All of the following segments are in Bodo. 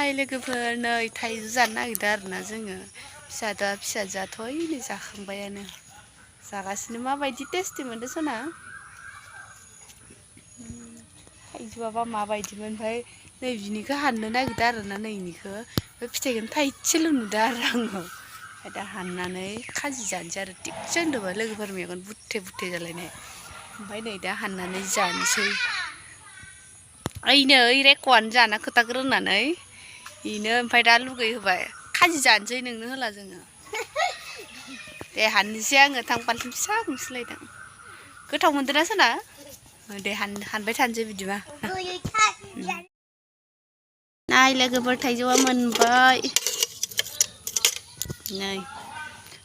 नाय लोगोफोर नै थाइजौ जानो नागिरदों आरोना जोङो फिसाजोआथ' ओइनै जाखांबायानो जागासिनो माबायदि टेस्टि मोनदों सना थाइजौआबा माबायदिमोन ओमफ्राय नै बिनिखौ हाननो नागिरदों आरोना नै इनिखौ बे फिथाइखौनो थाइसेल' नुदों आरो आङो ओमफ्राय दा हाननानै खाजि जानोसै आरो थिगसे होनदोंबा लोगोफोर मेगन बुथे बुथे जालायनाय ओमफ्राय नै दा हाननानै जानोसै ओइनो ओइ रेक'आनो जाना खोथाग्रोनानै इनो ओमफ्राय दा लुगैहोबाय खाजि जानोसै नोंनो होला जोङो दे हाननोसै आङो थां बाल्थिं फिसा गंसे लायदों गोथाव मोनदोंना सोना दे हानबाय थानोसै बिदिबा नाय लोगोफोर थाइजौआ मोनबाय नै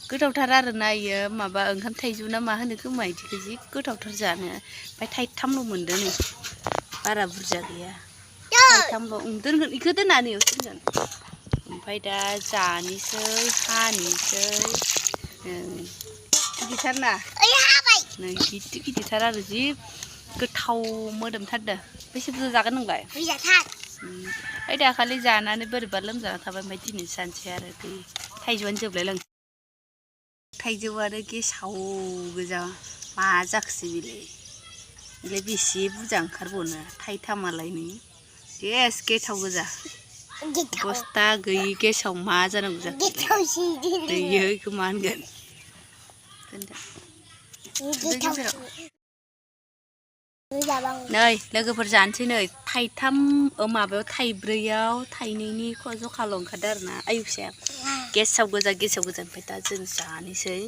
गोथावथार आरोना इयो माबा ओंखाम थाइजौ ना मा होनो खोमा इदिखौ जि गोथावथार जानो ओमफ्राय थाइथामल' मोनदों नै बारा बुरजा गैया थाइथामल' दोनगोन इखौ दोना नैयाव दोनगोन ओमफ्राय दा जानोसै हानोसै गिदिरथारना नै गिदिर गिदिरथार आरो जि गोथाव मोदोमथारदो बेसे बुरजा जागोन नोंलाय ओइ दाखालि जानानै बोरैबा लोमजाना थाबाय ओमफ्राय दिनै जानोसै आरो बै थाइजौआनो जोबलायलांसै थाइजौआनो गेसाव गोजा मा जाखोसै बेलाय बेसे बुरजा ओंखारबावनो थाइथामालाय नै गेस गेसाव गोजा बस्था गैयि गेसाव मा जानांगौ जाखो दैयो इखौ मा होनगोन नै लोगोफोर जानोसै नै थाइथाम माबायाव थाइब्रैयाव थाइनैनि जखाल' ओंखारदों आरोना आयु फिसाया गेसाव गोजा ओमफ्राय दा जों जानोसै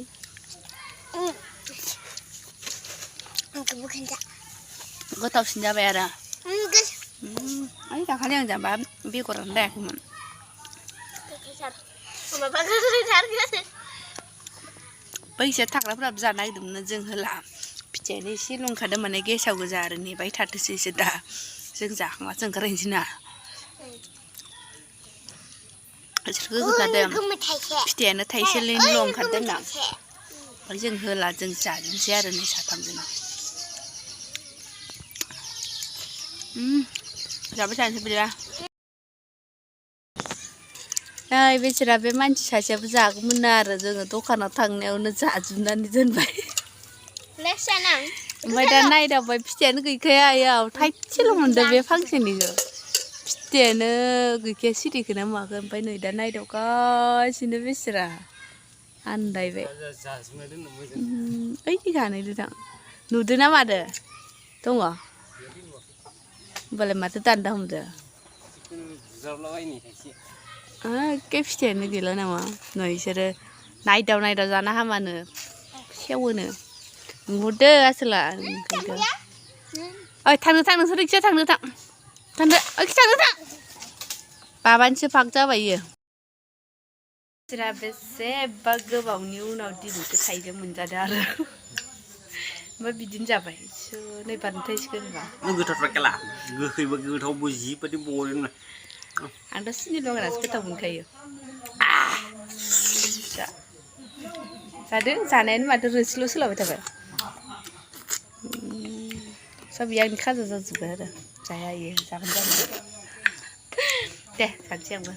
गोथावसिन जाबाय आरो ओइ दाखालि आं जाबा बेगरानो लायाखैमोन बैसोर थाग्राफोराबो जानो नागिरदोंमोन जों होला फिथाइयानो एसेल' ओंखारदों माने गेसाव गोजा आरो नेबाय थाथोंसैसो दा जों जाखांबासो ओंखारहैनोसै ना बिसोरखौ होखादों फिथाइयानो थाइसेल' ओंखारदों ना ओमफ्राय जों होला जों जानोसै आरो नै साथामजों जाबाय थानोसै बिदिबा नै बेसेरा बे मानसि सासेयाबो जागौमोन आरो जोङो दखानाव थांनायावनो जाजोबनानै दोनबाय ओमफ्राय दा नायदावबाय फिथाइयानो गैखाया आयाव थाइसेल' मोनदों बे फांसेनिखौ फिथाइयानो गैखाया सिरिखोना माखो ओमफ्राय नै दा नायदावगासिनो बेसेरा आन्दायबाय ओइ गानैदो दां नुदो ना मादो दङ होमबालाय माथो दान्दा हमदो एखे फिथाइयानो गैला नामा नै बिसोरो नायदाव जानो हामानो सेवोनो नुहरदो आसोला ओइ थांनो नोंसोर रिक्सा थांदो बाबानिसो फाग जाबाय इयो बिसोरा बेसेबा गोबावनि उनाव दिनैसो थाइजौ मोनजादों आरो ओमफ्राय बिदिनो जाबाय नै बारनो थाइसेखौ गोथावथार खेला गोखैबो गोथावबो जिबायदि बरिनो आंथ' सिनि लगायनासो गोथाव मोनखायो जादो जानायानो माथो रोसिल' सोलाबाय थाबाय सब आंनि खाजा जाजोब्बाय आरो जाया इयो जागोन दे जानोसै आंबो